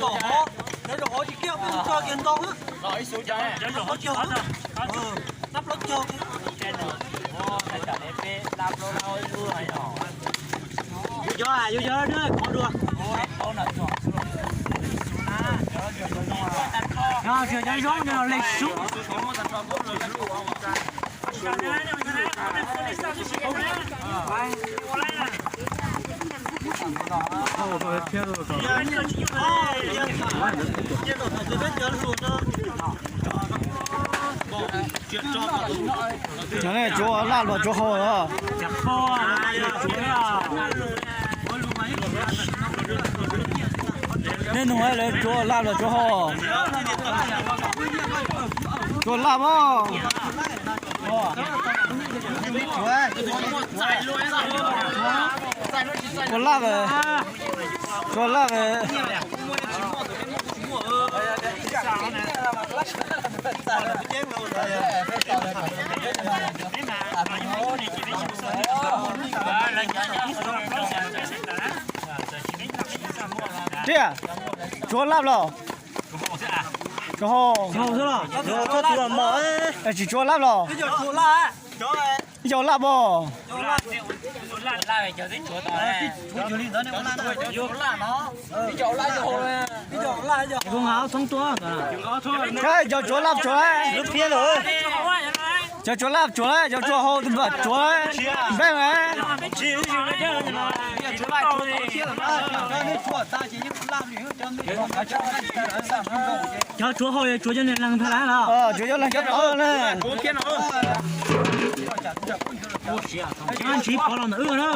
Cov hov, cov hov tsis kiag, peb tug cog kiag ntau na. Cov hov cog, tab plaub cog. Yus cov, yus cov qhov dua. Cov zoo cov le sub. Cov ne tsuav laj los tsuav hau los? Nej nug lawv tsuav laj los tsuav hau? Tsuav laj mas. Tsuav laj, tsuav laj. Tiag, tsuav laj los? Tsuav hau. Tsis tsuav laj los? Ib co laj mas. Cov tsuav laj tsuav, cov tsuav hau tsuav, npeej. Cov tsuav hau yuav tsuav cov niag leeg ntag lauj. Tsuav cov leeg cov tod na. Ntshiv pov los ntawm wb na.